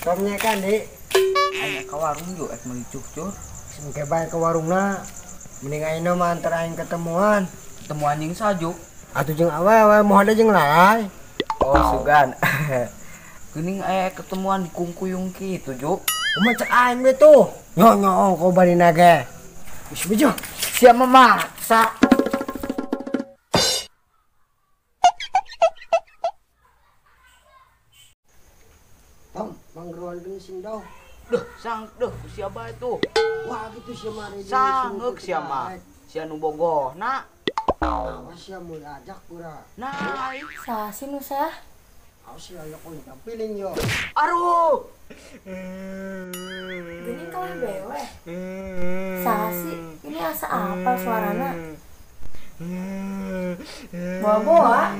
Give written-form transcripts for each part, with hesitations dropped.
Tomnya kan, Dik. Aing ka warung yuk, ek meuli cucur. Sengke bae ka warungna. Mending ayeuna mah antar aing ketemuan. Ketemuan jeung sajuk. Atuh jeung awewe moal jeung lalai. Oh, sugan. Geuning aya ketemuan di kungkuyung kitu, Juk. Kumaha cek aing we tuh? Nyo-nyo kau bari nage. Geus bejo. Sia memaksa. Tom, mangruan bensin dong. Duh, sang duh, sia bae tuh. Wah, gitu sia mah. Sangeuk sia mah. Sia nu bogohna. Awas sia mun ajak pura. Nah, sasi nu sah. Awas sia aya kun piling yo. Aduh. Geuning kalah bewe. Sasi, ini asa apal suarana. Boa-boa.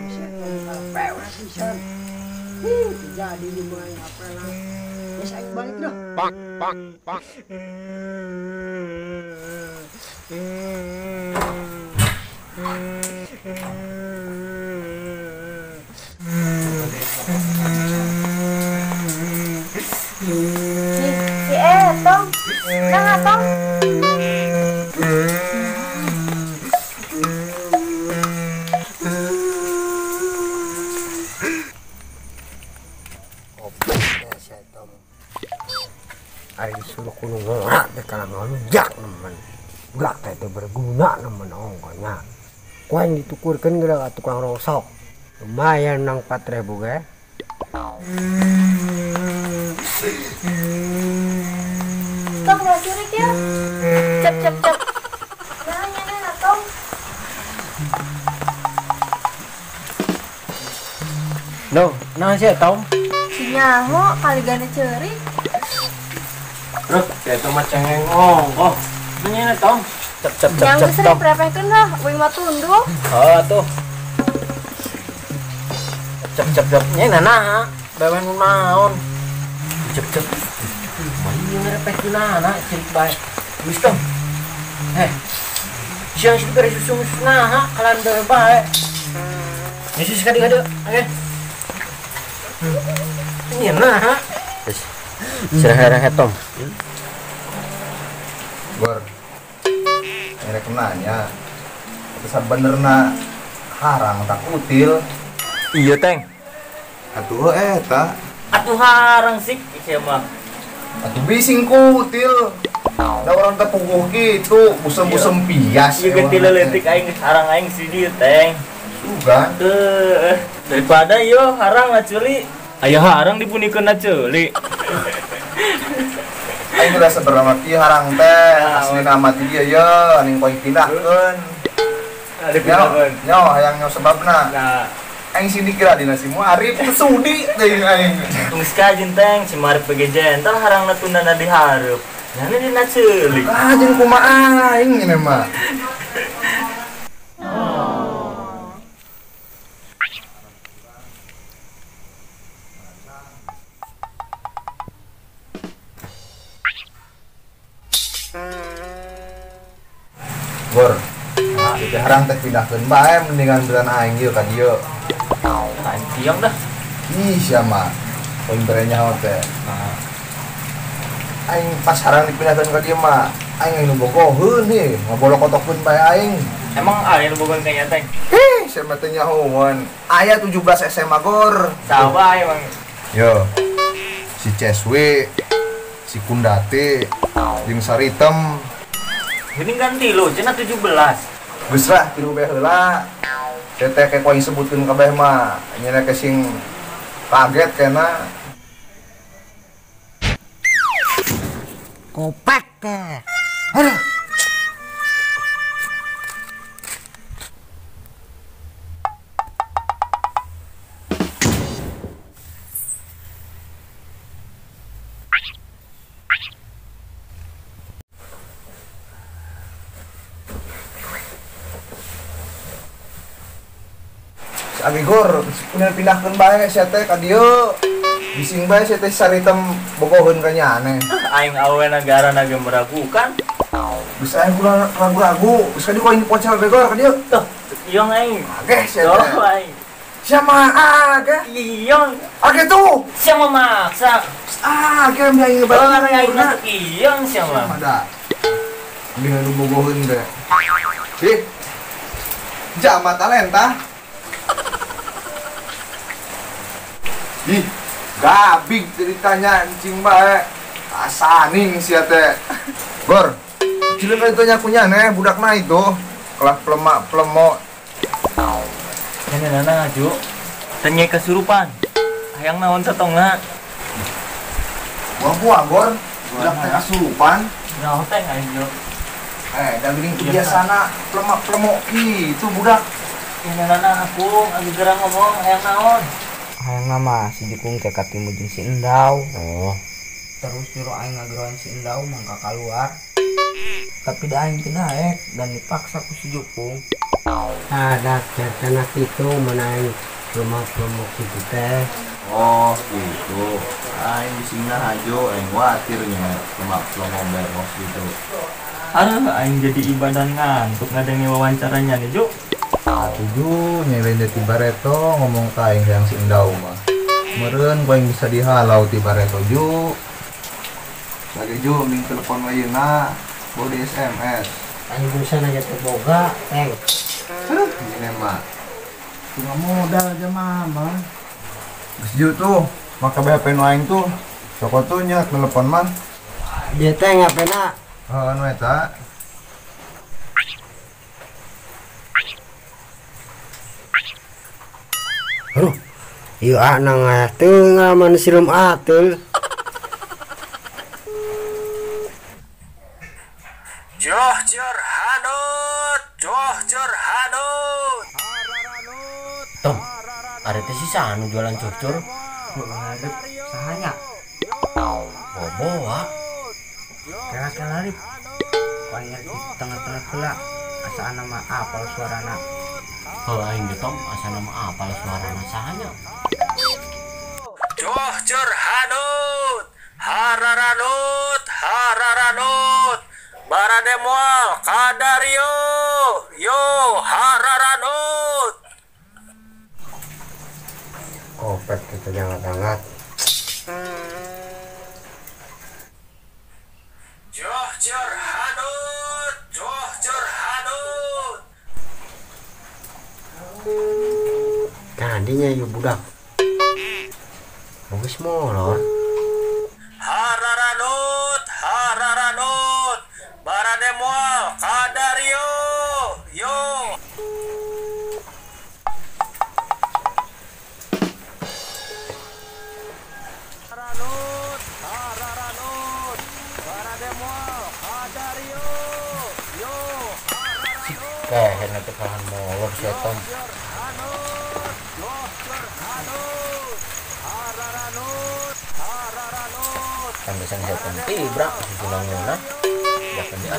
Bewe sisan. Jadi di mulai apa lah. Wes aing balik dah. Pak pak pak. Si Etong. Nah, Tong. Ari disuruh kudu ngorak teh kalah ngalujak nemen. Ulah teh teu berguna nemen ongkonya. Ku aing ditukurkeun geura ka tukang rongsok. Lumayan nang 4.000 ge. Tong ulah curik ya. Cep cep cep. Nah, nyana Tong. No, naon sih Tong? Si nyaho kali gane ceurik. Bro, dia itu mah cengeng ongkoh. Nanya Tong. Cep cep cep. Yang geus sering prepehkeun lah, uing mah tunduk. Oh, tuh. Cep cep cep. Nya naha? Bawen naon? Cep cep. Mah ngrepehkeun anak ceurik bae. Geus Tong. Heh. Siang sih bere susu naha kalan bewe bae. Geus kadi-kadi. Oke. Nya naha? Geus. Serah-serah Tom. Gor, ini nanya, sebenerna harang tak util. Iya Teng. Atuh eta. Atuh harang sih, iya mah. Atuh bising kutil. Da orang tepuguh gitu, busem-busem pias. Iya ganti leletik aing harang aing si dieu Teng. Sugan. Daripada yo harang ngaculi. Aya harang dipunikeun ceuli. Aing udah seberapa kieu harang teh asli nama ti ieu ye aning poe pindahkeun. Nyo hayang nyo sebabna. Nah, aing sini kira dina si Muarif teu sudi teuing aing. Tunggu kajin Teng, si Muarif bege jental harangna tundana di hareup. Nyana dina ceuli. Ah jeung kumaha aing ini mah. Gor, nah, harang teh pindahkeun bae mendingan beran aing ieu ka dieu. Aing tiang dah. Ih sia mah. Poin bere nyaho teh. Nah. Aing pas harang dipindahkeun ka dieu mah, aing nu bogoheun heuh, ngabolokotokeun bae aing. Emang aya nu bogoheun ka nya Teng? Hih, sia mah teh nyahoan. Aya 17 SMA Gor. Saha emang? Yo. Si Ceswe, si Kundate, jeung Saritem. Geuning ganti lo, cenah 17. Geus lah, tilu bae heula. Teh teh ku aing sebutkeun kabeh mah, nya ke sing kaget kena. Kopek teh. Aduh. Abi Gor, punya pindahkeun bae sia teh ka dieu. Bising bae sia teh saritem bogoheun ka nya aneh. Aing awe nagara naga meragukan. Bisa aing kurang ragu-ragu. Geus ka dieu aing pocel be Gor ka dieu. Tuh, ieu aing. Ageh sia teh. Aing. Siapa aga? Iya. Aga tuh. Siapa maksa? Ah, aga ambil aing ngebantu. Aing masuk iyong siapa? Ada. Ambil nu bogoheun teh. Ih. Jama talenta. Ih, gabig ceritanya encing bae. Asaning sia teh. Gor. Cileun ka itu nya kunya neh budakna itu. Kelah pelemak-pelemok. Ini nana Ju, tanya kesurupan. Hayang naon satongna. Buah-buah gor, budak teh kesurupan. Naon teh aing Ju. Da geuning teu biasana pelemak-pelemok kitu budak. Ini nana aku agi gerang ngomong hayang naon. Hayang mah si Jukung teh katimu jeung si Endau. Oh. Terus nyuruh aing ngageroan si Endau mangka kaluar. Tapi da aing teu daek dan dipaksa ku si Jukung. Ada karena itu menaik rumah-rumah gitu teh. Oh gitu. Aing disina aja, aing khawatirnya rumah-rumah beros gitu. Aduh, aing jadi ibadah ngantuk ngadenge wawancaranya nih, Ju. Atuh nyelin ti bareto ngomong ka aing yang si Endau mah. Meureun ku aing bisa dihalau ti bareto, Ju. Lagi Ju mending telepon ayeuna, bawa di SMS. Aing bisa nanya teu boga, teh. Aduh, ini mah cuma modal aja mama. Geus Ju tuh, maka HP nu aing tuh. Sok tuh nya telepon mah. Dia teh ngapena? Heeh, nu eta. Aduh, ieu anang teu ngalaman silum ateul. Johjor hanut, johjor hanut. Tom, ada teh sisa anu jualan cucur. Ngadep sahanya. Boboa. Kela-kela rip. Panger di tengah-tengah heula. Asana mah apal suarana. Heuh aing ge Tom, asana mah apal suarana sahanya. Johjor hanut, hararanut, hararanut. Barade moal kadario yo hararanut. Kopet kita jangan hangat. Johjor hanut, johjor hanut. Tadinya yuk budak. Bagus molor. Hararanut, hararanut. Barade moal kadario yo. Hararanut, hararanut. Barade moal kadario yo. Kehen teh kahan molor sia Tom. Kan biasanya saya Tom tibrak susunangna. Jangan dia.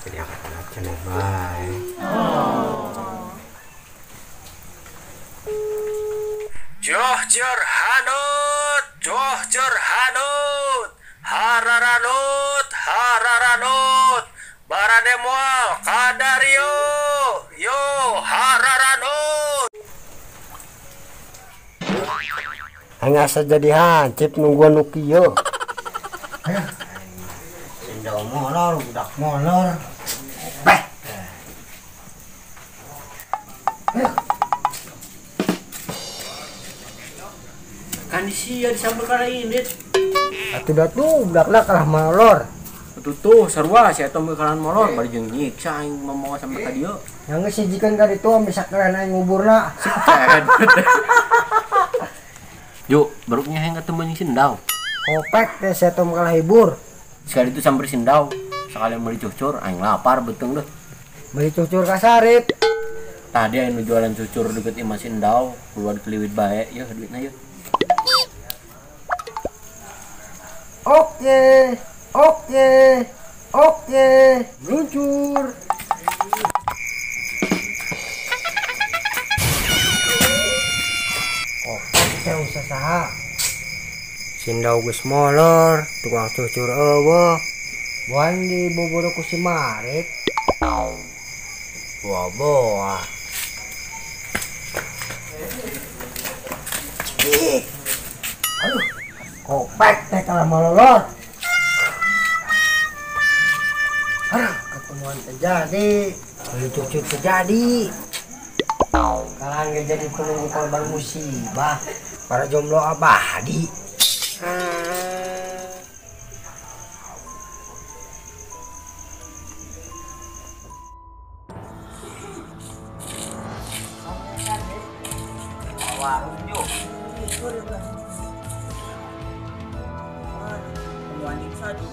Jadi akan macam baik. Johjor hanut, johjor hanut, hararanut, hararanut, barade moal kadario, yo hararanut. Aing asa jadi hancip nungguan nu kieu. Sendal molor, budak molor. Beh. Kan sia disambel kana indit. Atuh da tuh budakna kalah molor. Atuh tuh sarua sia teh kalah molor bari jeung nyiksa aing mamawa sampe ka dieu. Yang geus hijikeun ka ditu bisa keren aing nguburna. Ju, baruknya hayang ketemu jeung Sindau. Kopek teh sia teh kalah hibur. Sekali itu samper Sindau, sekalian beli cucur, aing lapar beteng deh. Beli cucur ka Sarip. Tadi aing nu jualan cucur deket imah Sindau, keluar keliwit bae, yeuh duitna yeuh. Oke, oke, oke, meluncur. Oke, teh usah saha. Sindau geus molor, tukang cucur eueuh. Buang di boboro ku si Marit. Boa-boa. Cik. Aduh, kopek teh kalau mau lolot. Aduh, ketemuan terjadi, beli cucu terjadi. Kalian gak jadi penunggu korban musibah, para jomblo abadi. Warung yuk. Temuan anjing saju.